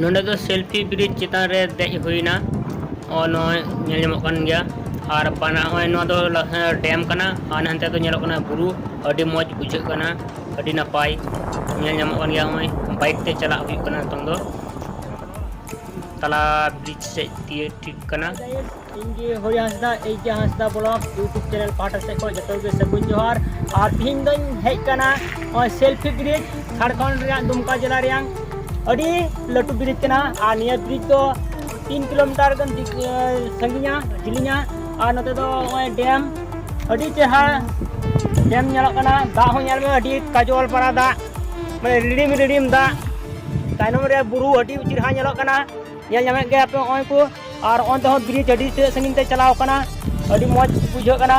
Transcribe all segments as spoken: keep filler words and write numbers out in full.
ᱱᱚᱰᱮ ᱫᱚ selfie bridge ᱪᱮᱛᱟᱱ ᱨᱮ ᱫᱮᱡ ᱦᱩᱭᱱᱟ᱾ ᱱᱚᱜᱼᱚᱭ ᱱᱚᱜᱼᱚᱭ ᱧᱮᱞ ᱧᱟᱢᱚᱜ ᱠᱟᱱ ᱜᱮᱭᱟ᱾ ᱟᱨ ᱵᱟᱱᱟ ᱱᱚᱜᱼᱚᱭ ᱱᱚᱣᱟ ᱫᱚ ᱞᱟ-, ᱰᱮᱢ ᱠᱟᱱᱟ᱾ ᱟᱨ ᱦᱟᱱᱛᱮ ᱫᱚ ᱧᱮᱞᱚᱜ ᱠᱟᱱᱟ ᱵᱩᱨᱩ᱾ ᱟᱹᱰᱤ ᱢᱚᱡᱽ ᱵᱩᱡᱷᱟᱹᱜ ᱠᱟᱱᱟ, ᱟᱹᱰᱤ ᱱᱟᱯᱟᱭ ᱧᱮᱞ ᱧᱟᱢᱚᱜ ᱠᱟᱱ ᱜᱮᱭᱟ᱾ ᱱᱚᱜᱼᱚᱭ ᱵᱟᱭᱤᱠ ᱛᱮ ᱪᱟᱞᱟᱜ ᱦᱩᱭᱩᱜ ᱠᱟᱱᱟ ᱱᱤᱛᱚᱝ ᱫᱚ᱾ ᱛᱟᱞᱟ ᱵᱨᱤᱡᱽ ᱥᱮᱫ ᱛᱤᱭᱟᱹᱜ ᱴᱷᱤᱠ ᱠᱟᱱᱟ᱾ ᱤᱧ ᱜᱮ ᱦᱚᱨᱤ ᱦᱟᱸᱥᱫᱟ, ᱮᱭᱤᱪ ᱡᱮ ᱦᱟᱸᱥᱫᱟ ᱵᱞᱚᱜ YouTube ᱪᱮᱱᱮᱞ ᱯᱟᱦᱴᱟ ᱥᱮᱫ ᱠᱷᱚᱱ ᱡᱚᱛᱚ ᱜᱮ ᱥᱟᱹᱜᱩᱱ ᱡᱚᱦᱟᱨ᱾ ᱟᱨ ᱛᱤᱦᱤᱧ ᱫᱚᱧ ᱦᱮᱡ ᱠᱟᱱᱟ ᱱᱚᱜᱼᱚᱭ ᱥᱮᱞᱯᱷᱤ ᱵᱨᱤᱡᱽ, ᱡᱷᱟᱲᱠᱷᱚᱸᱰ ᱨᱮᱭᱟᱜ ᱫᱩᱢᱠᱟ ᱡᱮᱞᱟ ᱨᱮᱭᱟᱜ ᱟᱹᱰᱤ ᱞᱟᱹᱴᱩ ᱵᱨᱤᱡᱽ ᱠᱟᱱᱟ᱾ ᱟᱨ ᱱᱤᱭᱟᱹ ᱵᱨᱤᱡᱽ ᱫᱚ ᱛᱤᱱ ᱠᱤᱞᱳᱢᱤᱴᱟᱨ ᱜᱟᱱ ᱫᱤᱠ-, ᱮ, ᱥᱟᱺᱜᱤᱧᱟ, ᱡᱤᱞᱤᱧᱟ᱾ ᱟᱨ ᱱᱚᱛᱮ ᱫᱚ ᱱᱚᱜᱼᱚᱭ ᱰᱮᱢ, ᱟᱹᱰᱤ ᱪᱮᱦᱨᱟ ᱰᱮᱢ ᱧᱮᱞᱚᱜ ᱠᱟᱱᱟ᱾ ᱫᱟᱜ ᱦᱚᱸ ᱧᱮᱞ ᱢᱮ, ᱟᱹᱰᱤ ᱠᱟᱡᱚᱞ ᱯᱟᱲᱟ ᱫᱟᱜ, ᱢᱟᱱᱮ ᱨᱤᱲᱤᱢ ᱨᱤᱲᱤᱢ ᱫᱟᱜ᱾ ᱛᱟᱭᱱᱚᱢ ᱨᱮ ᱵᱩᱨᱩ ᱟᱹᱰᱤ ᱪᱮᱦᱨᱟ ᱧᱮᱞᱚᱜ ᱠᱟᱱᱟ᱾ ᱧᱮᱞ ᱧᱟᱢᱮᱫ ᱜᱮᱭᱟ ᱯᱮ ᱱᱚᱜᱼᱚᱭ ᱠᱚ᱾ ᱟᱨ ᱚᱱᱛᱮ ᱦᱚᱸ ᱵᱨᱤᱡᱽ ᱟᱹᱰᱤ ᱛᱮᱫ ᱥᱟᱺᱜᱤᱧ ᱛᱮ ᱪᱟᱞᱟᱣ ᱠᱟᱱᱟ, ᱟᱹᱰᱤ ᱢᱚᱡᱽ ᱵᱩᱡᱷᱟᱹᱜ ᱠᱟᱱᱟ᱾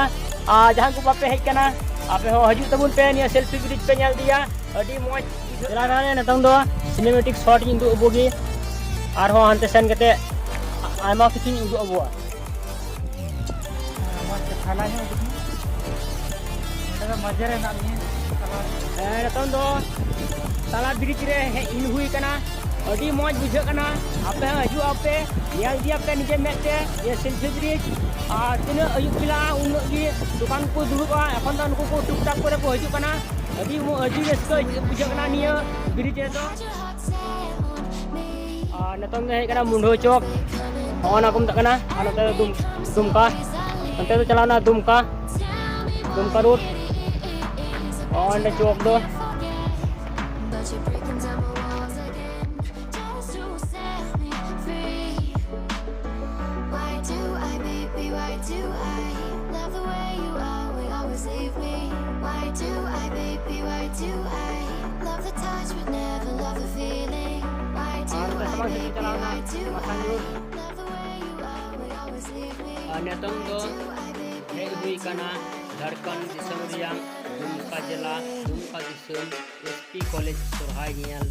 ᱟᱨ ᱡᱟᱦᱟᱸᱭ ᱠᱚ ᱵᱟᱯᱮ ᱦᱮᱡ ᱠᱟᱱᱟ, ᱟᱯᱮ ᱦᱚᱸ ᱦᱤᱡᱩᱜ ᱛᱟᱵᱚᱱ ᱯᱮ, ᱱᱤᱭᱟᱹ ᱥᱮᱞᱯᱷᱤ ᱵᱨᱤᱡᱽ ᱯᱮ ᱧᱮᱞ ᱤᱫᱤᱭᱟ, ᱟᱹᱰᱤ ᱢᱚᱡᱽ ᱵᱩᱡᱷᱟᱹᱜ ᱠᱟᱱᱟ᱾ ᱱᱤᱛᱚᱝ ᱫᱚ ᱥᱤᱱᱮᱢᱮᱴᱤᱠ ᱥᱚᱴ ᱤᱧ ᱩᱫᱩᱜ ᱟᱵᱚ ᱜᱮ, ᱟᱨᱦᱚᱸ ᱦᱟᱱᱛᱮ ᱥᱮᱱ ᱠᱟᱛᱮ ᱟᱭᱢᱟ ᱠᱤᱪᱷᱩᱧ ᱩᱫᱩᱜ ᱟᱵᱚᱣᱟ᱾ ᱢᱚᱡᱽ ᱛᱮ ᱛᱷᱟᱞᱟ ᱧᱚᱜ ᱠᱟᱹᱴᱤᱡ᱾ ᱱᱚᱰᱮ ᱫᱚ ᱢᱟᱡᱷᱮ ᱨᱮ ᱦᱮᱱᱟᱜ ᱞᱤᱧᱟᱹ, ᱛᱟᱞᱟ ᱨᱮ᱾ ᱦᱮᱸ, ᱱᱤᱛᱚᱝ ᱫᱚ ᱛᱟᱞᱟ ᱵᱨᱤᱡᱽ ᱨᱮ ᱦᱮᱡ ᱤᱧ ᱦᱩᱭ ᱠᱟᱱᱟ᱾ ᱟᱹᱰᱤ ᱢᱚᱡᱽ ᱵᱩᱡᱷᱟᱹᱜ ᱠᱟᱱᱟ᱾ ᱟᱯᱮ ᱦᱚᱸ ᱦᱤᱡᱩᱜ ᱟᱯᱮ, ᱧᱮᱞ ᱤᱫᱤᱭᱟᱯᱮ ᱱᱤᱡᱮ ᱢᱮᱫ ᱛᱮ, ᱡᱮ ᱥᱮᱞᱯᱷᱤ ᱵᱨᱤᱡᱽ᱾ ᱟᱨ ᱛᱤᱱᱟᱹᱜ ᱟᱹᱭᱩᱵ ᱵᱮᱞᱟ ᱩᱱᱟᱹᱜ ᱜᱮ ᱫᱚᱠᱟᱱ ᱠᱚ ᱫᱩᱲᱩᱵᱼᱟ᱾ ᱮᱠᱷᱚᱱ ᱫᱚ ᱱᱩᱠᱩ ᱠᱚ ᱴᱩᱠ ᱴᱟᱠ ᱠᱚᱨᱮ ᱠᱚ ᱦᱤᱡᱩᱜ ᱠᱟᱱᱟ᱾ ᱟᱹᱰᱤ ᱢᱚ-, ᱟᱹᱰᱤ ᱨᱟᱹᱥᱠᱟᱹ ᱵᱩᱡᱷᱟᱹᱜ ᱠᱟᱱᱟ ᱱᱤᱭᱟᱹ ᱵᱨᱤᱡᱽ ᱨᱮᱫᱚ᱾ ᱟᱨ ᱱᱤᱛᱚᱝ ᱫᱚ ᱦᱮᱡ ᱠᱟᱱᱟ ᱢᱩᱰᱷᱟᱹ ᱪᱚᱠ, ᱱᱚᱜᱼᱚ ᱱᱟ ᱠᱚ ᱢᱮᱛᱟᱜ ᱠᱟᱱᱟ᱾ ᱟᱨ ᱱᱚᱛᱮ ᱫᱚ ᱫᱩᱢ-, ᱫᱩᱢᱠᱟ, ᱱᱚᱛᱮ ᱫᱚ ᱪᱟᱞᱟᱣ ᱱᱟ ᱫᱩᱢᱠᱟ, ᱫᱩᱢᱠᱟ ᱨᱳᱰ᱾ ᱱᱚᱜᱼᱚ ᱱᱚᱰᱮ ᱪᱚᱠ ᱫᱚ᱾ Why do I, baby, why do I love the way you always, always leave me? Why do I, baby, why do I love the touch but never love the feeling? Why do I, baby, why do I love the way you always, always leave me? ᱟᱨ ᱱᱤᱛᱚᱝ ᱫᱚ ᱦᱮᱡ ᱦᱩᱭ ᱠᱟᱱᱟ ᱡᱷᱟᱲᱠᱷᱚᱸᱰ ᱫᱤᱥᱚᱢ ᱨᱮᱭᱟᱜ ᱫᱩᱢᱠᱟ ᱡᱮᱞᱟ, ᱫᱩᱢᱠᱟ ᱫᱤᱥᱚᱢ᱾ S P college ᱥᱚᱨᱦᱟᱭ ᱧᱮᱞ᱾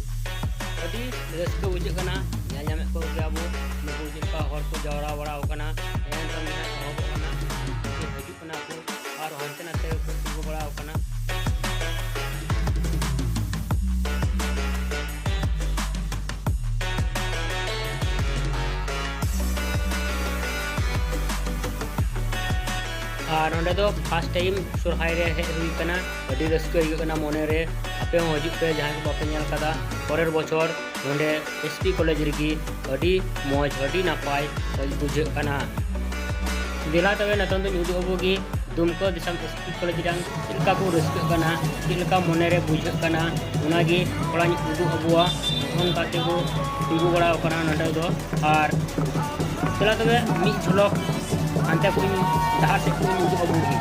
ᱟᱹᱰᱤ ᱨᱟᱹᱥᱠᱟᱹ ᱵᱩᱡᱷᱟᱹᱜ ᱠᱟᱱᱟ᱾ ᱧᱮᱞ ᱧᱟᱢᱮᱫ ᱠᱚ ᱜᱮᱭᱟ ᱵᱚ, ᱱᱩᱠᱩ ᱪᱮᱫ ᱞᱮᱠᱟ ᱦᱚᱲ ᱠᱚ ᱡᱟᱣᱨᱟ ᱵᱟᱲᱟ ᱟᱠᱟᱱᱟ᱾ ᱮᱱ ᱨᱮᱦᱚᱸ ᱮᱦᱚᱵᱚᱜ ᱠᱟᱱᱟ᱾ ᱦᱤᱡᱩᱜ ᱠᱟᱱᱟ ᱠᱚ ᱟᱨ ᱦᱟᱱᱛᱮ ᱱᱟᱛᱮ ᱠᱚ ᱛᱤᱸᱜᱩ ᱵᱟᱲᱟ ᱟᱠᱟᱱᱟ᱾ ᱟᱨ ᱱᱚᱸᱰᱮ ᱫᱚ first time ᱥᱚᱨᱦᱟᱭ ᱨᱮ ᱦᱮᱡ ᱦᱩᱭ ᱠᱟᱱᱟ᱾ ᱟᱹᱰᱤ ᱨᱟᱹᱥᱠᱟᱹ ᱟᱹᱭᱠᱟᱹᱜ ᱠᱟᱱᱟ ᱢᱚᱱᱮ ᱨᱮ᱾ ᱟᱯᱮ ᱦᱚᱸ ᱦᱤᱡᱩᱜ ᱯᱮ, ᱡᱟᱦᱟᱸᱭ ᱠᱚ ᱵᱟᱯᱮ ᱧᱮᱞ ᱠᱟᱫᱟ᱾ ᱯᱚᱨᱮᱨ ᱵᱚᱪᱷᱚᱨ ᱱᱚᱸᱰᱮ ᱮᱥ ᱯᱤ ᱠᱚᱞᱮᱡᱽ ᱨᱮᱜᱮ ᱟᱹᱰᱤ ᱢᱚᱡᱽ, ᱟᱹᱰᱤ ᱱᱟᱯᱟᱭ ᱵᱩᱡᱷᱟᱹᱜ ᱠᱟᱱᱟ᱾ ᱫᱮᱞᱟ ᱛᱚᱵᱮ ᱱᱤᱛᱚᱝ ᱫᱚᱧ ᱩᱫᱩᱜ ᱟᱵᱚ ᱜᱮ ᱫᱩᱢᱠᱟᱹ ᱫᱤᱥᱚᱢ ᱮᱥ ᱯᱤ ᱠᱚᱞᱮᱡᱽ ᱨᱮᱱ ᱪᱮᱫ ᱞᱮᱠᱟ ᱠᱚ ᱨᱟᱹᱥᱠᱟᱹᱜ ᱠᱟᱱᱟ, ᱪᱮᱫ ᱞᱮᱠᱟ ᱢᱚᱱᱮ ᱨᱮ ᱵᱩᱡᱷᱟᱹᱜ ᱠᱟᱱᱟ, ᱚᱱᱟᱜᱮ ᱛᱷᱚᱲᱟᱧ ᱩᱫᱩᱜ ᱟᱵᱚᱣᱟ᱾ ᱚᱱᱠᱟ ᱛᱮᱠᱚ ᱛᱤᱸᱜᱩ ᱵᱟᱲᱟ ᱟᱠᱟᱱᱟ ᱱᱚᱸᱰᱮ ᱫᱚ᱾ ᱟᱨ ᱫᱮᱞᱟ ᱛᱚᱵᱮ ᱢᱤᱫ ᱡᱷᱚᱞᱚᱠ ᱦᱟᱱᱛᱮ ᱠᱷᱚᱱ ᱰᱟᱦᱟᱨ ᱥᱮᱫ ᱠᱷᱚᱱ ᱩᱫᱩᱜ ᱟᱵᱚ ᱜᱮ᱾